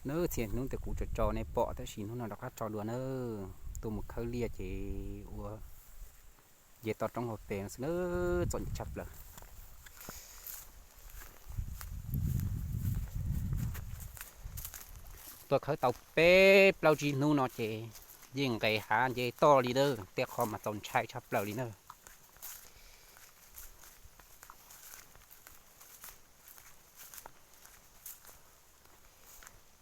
Nawb, txhia hnub tias kuv tso tso nej pom, tab sis hnub no rov qab tso dua nawb. Tuaj mus khawb liaj ces ua nce toj roob hauv pes no xwb nawb, txom nyem tshaj plaws. Tuaj khawb tau peb plaub tsib hnub no ces yeej nqes hav nce toj li nawb, tej qho mas txaus ntshai tshaj plaws li nawb.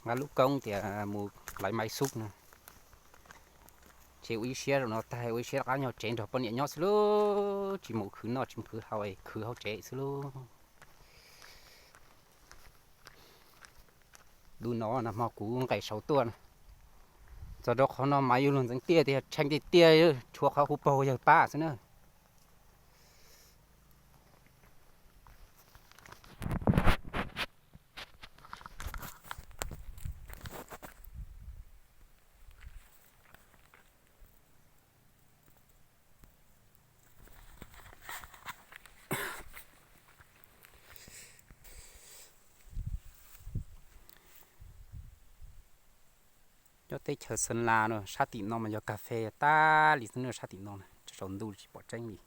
Nqa lub koob tias mus laiv maiv xub no, ces ua ib siab zaum no tag ua ib siab rov qab nyob tsev nrog poj niam nyob xwb lauj, tsis mus khwv noj tsis mus khwv haus, khwv hauv tsev xwb lauj. Lub no nag hmo kuv nqes saud tuaj na, txog rau qhov no mas yus luag ntxeev tiaj tias tshee tiag tiag, tshuav qhov hu paug yawg pab xwb na. Nyob teb chaws Xeev Las no, sab tim no mas yog kas fes tag li xwb na, sab tim no na, tsaus ntuj tsis pom tseeb li.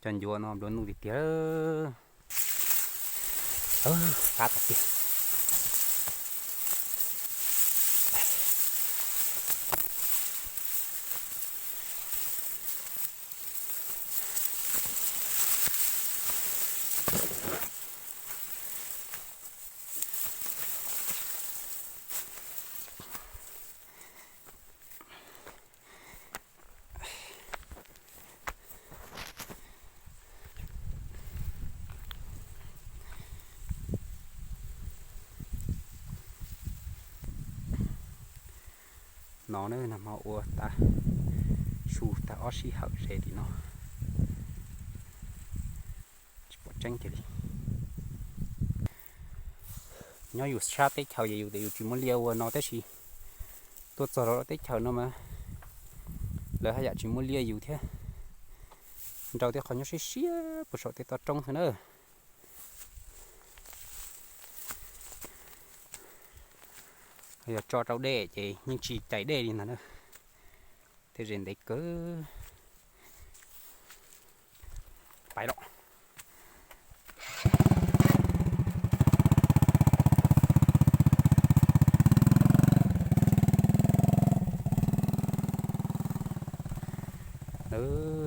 Cov ncuav no nplua nuj tiag tiag. Fab tas tiag. No na, nag hmo ua tag, su tag ob sij hawm ze tim no, tsis pom tseeb kiag li. Nyob yus sab teb chaws ces yus tias yus tsis muaj liaj ua no tab sis tuaj txog rau teb chaws no mas lawv haj yam tsis muaj liaj yus thiab. Nrau tej qhov nyob siab siab puag saum tej toj roob xwb na. Yog tso rau dej ces yeej tsis cais dej li ntag na. Tej ze ntev kawg. Pais los.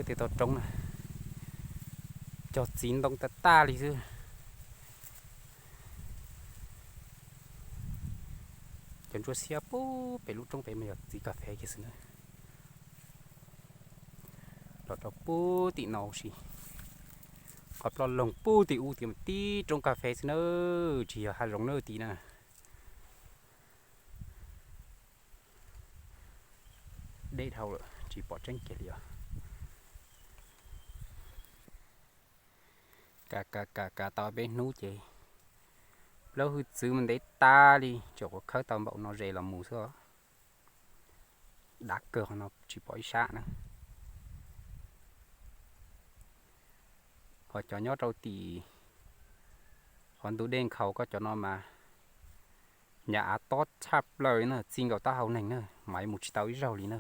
Tej toj roob na, cog txiv ntoo tag tag li xwb. Cov ntsuab xiab pub pem lub roob pem mas yog txiv kas fes kiag xwb na. Los rau pub tim no si, qhov ploj loog pub tim ub tias tib roob kas fes xwb na, tsis yog hav zoov na tim na. Deb dhau lawm tsis pom tseeb kiag li os. Kav kav kav kav tau peb hnub ces plaub hwj txwv mas ntev tas li, tsuas khawb tau npaum no ze los mus xwb os. Dav kawg qhov no tsis pom ib sab na. Ho cov nyob rau tim qhov ntug dej nkhaus ko cov no mas nyav av tob tshaj plaws li na, txi nkaus taub hau neeg na, mas mus tsis tau ib zaug li na.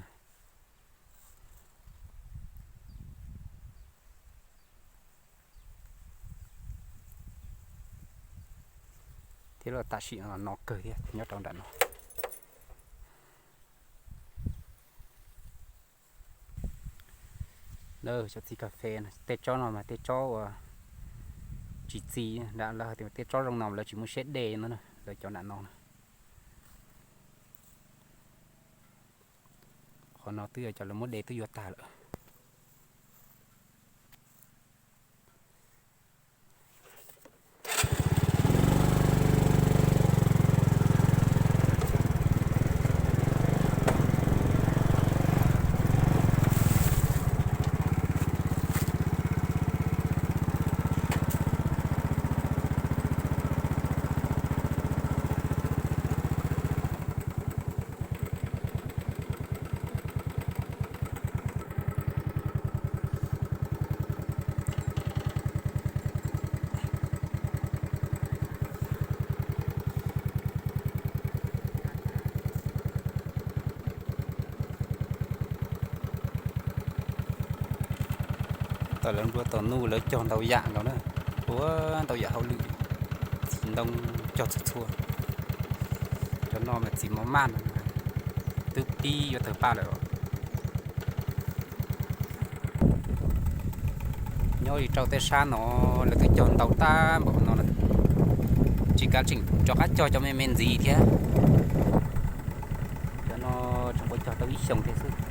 Thiab los tam sim no kawg thiab nyob rau nram no. Lawv cov txiv kas fes tej tsob no mas tej tsob uas tsis txi, lawv hais tias tej tsob zoo no lawv tsis muaj siab de no, lawv cov nram no na. Qhov no twb yog cov lawv muab de twb yuav tag lawm. Thaum lawv nplua tau nuj lawv cog ntau yam nkaus na, ua ntau yam hauj lwm, txiv ntoo cog txhua txhua. Cov no mas txiv mos maj no, twb pib yuav tawg paj lawm. Nyob li rau tej sab no lawv twb cog ntau tag npaum no lawm, tsis kav tseem rov qab cog cov me me ntxiv thiab. Cov no tseem puas cog tau ib xyoos thiab xwb.